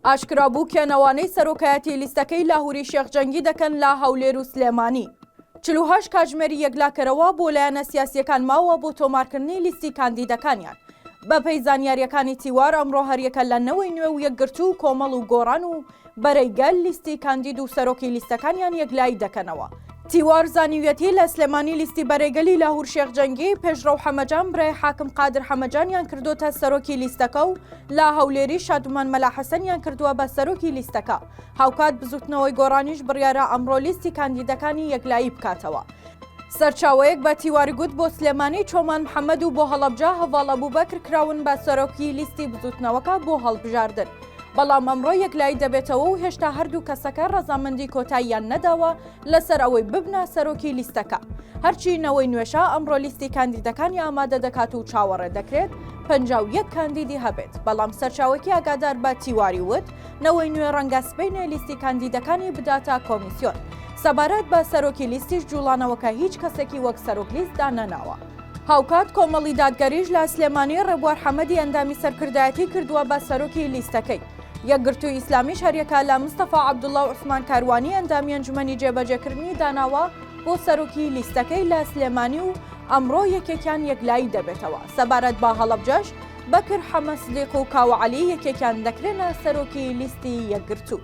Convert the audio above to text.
ئاشکرا بوو کێن ئەوانەی سەرۆکایەتی لیستەکەی لاهوری شێخ جەنگی دەکەن لە هەولێر و سلێمانی. 48 کاتژمێری یەکلاکەرەوە بۆ لایەنە سیاسییەکان ماوە بۆ تۆمارکردنی لیستی کاندیدەکانیان. بەپێی زانیارییەکانی تیوار ئەمڕۆ هەریەکە لە نەوەی نوێ و یەکگرتوو و کۆمەڵ و گۆڕان و بەرەی گەل لیستی کاندید و سەرۆکی لیستەکانیان یەکلایی دەکەنەوە. تیوار زانیویەتی لە سلێمانی لیستی بەرەی گەلی لاهور شێخ جەنگی، پێشڕەو حەمەجان برای حاکم قادر حەمەجانیان کردۆتە سەرۆکی لیستەکە و لە هەولێریش شادومان مەلا حەسەنیان کردووە بە سەرۆکی لیستەکە. هاوکات بزوتنەوەی گۆڕانیش بڕیارە ئەمڕۆ لیستی کاندیدەکانی یەکلایی بکاتەوە. سەرچاوەیەک بە تیواری گوت بۆ سلێمانی چۆمان محەمەد و بۆ هەڵەبجە هەڤاڵ ئەبوبەکر کراون بە سەرۆکی لیستی بزوتنەوەکە بۆ هەڵبژاردن. بەڵام ئەمڕۆ یەکلایی دەبێتەوە و هێشتا هەردوو کەسەکە ڕەزامەندی کۆتاییان نەداوە لەسەر ئەوەی ببنە سەرۆکی لیستەکە. هەرچی نەوەی نوێشە ئەمڕۆ لیستی کاندیدەکانی ئامادە دەکات و چاوەڕێ دەکرێت 51 کاندیدی هەبێت، بەڵام سەرچاوەکی ئاگادار بە تیواری وت، نەوەی نوێ ڕەنگە سبەینێ لیستی کاندیدەکانی بداتە کۆمیسیۆن. سەبارەت بە سەرۆکی لیستیش جوڵانەوەکە هیچ کەسێکی وەک سەرۆک لیست دانەناوە. هاوکات کۆمەڵی دادگەریش لە سلێمانی ڕێبوار حەمەدی ئەندامی سەرکردایەتی کردووە بە سەرۆکی لیستەکەی. یەکگرتووی ئیسلامیش هەریەکە لە مستەفا عەبدوڵا و عوسمان کاروانی ئەندامی ئەنجومەنی جێبەجێکردنی داناوە بۆ سەرۆکی لیستەکەی لە سلێمانی و ئەمڕۆ یەکێکیان یەکلایی دەبێتەوە. سەبارەت بە هەڵەبجەش بەکر حەمە سدیق و کاوە عەلی یەکێکیان دەکرێنە سەرۆکی لیستی یەکگرتوو.